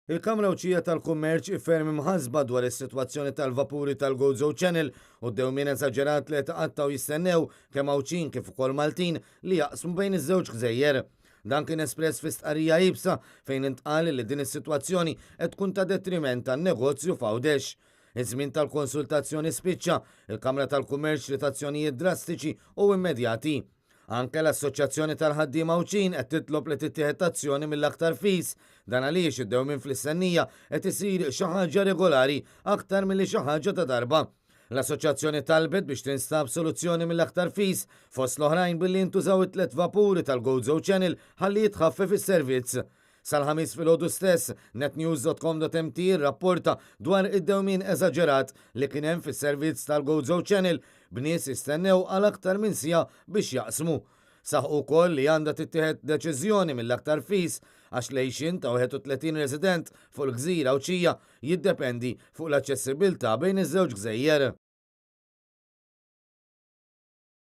Il-Kamra Għawdxija tal-Kummerċ hi ferm imħassba dwar is-sitwazzjoni tal-vapuri tal-Gozo Channel u d-dewmien eżaġerat li qed iqattgħu jistennew kemm Għawdxin kif ukoll Maltin li jaqsmu bejn iż-żewġ gżejjer. Dan kien espress fi stqarrija iebsa fejn intqal li din is-sitwazzjoni qed tkun ta' detriment għan-negozju f'Għawdex. Iż-żmien tal-konsultazzjoni spiċċa, il-Kamra tal-Kummerċ trid azzjonijiet drastiċi u immedjati. Anke l-Assoċjazzjoni tal-Ħaddiema Għawdxin qed titlob li tittieħed azzjoni mill-aktar fis. Dan għaliex id-dewmien fl-istennija qed isir xi ħaġa regolari aktar milli xi ħaġa ta' darba. L-Assoċjazzjoni talbet biex tinstab soluzzjoni mill-aktar fis, fost l-oħrajn billi jintużaw it-tliet vapuri tal-Gozo Channel ħalli jitħaffef is-servizz. Sal-Ħamis filgħodu stess, netnews.com.mt rrapporta dwar id-dewmien eżaġerat li kien hemm fis-servizz tal-Gozo Channel, b'nies jistennew għal aktar minn siegħa biex jaqsmu. Saħqu wkoll li għandha tittieħed deċiżjoni mill-aktar fis għax l-għixien ta' 31 resident fuq il-gżira Għawdxija jiddependi fuq l-aċċessibbiltà bejn iż-żewġ gżejjer.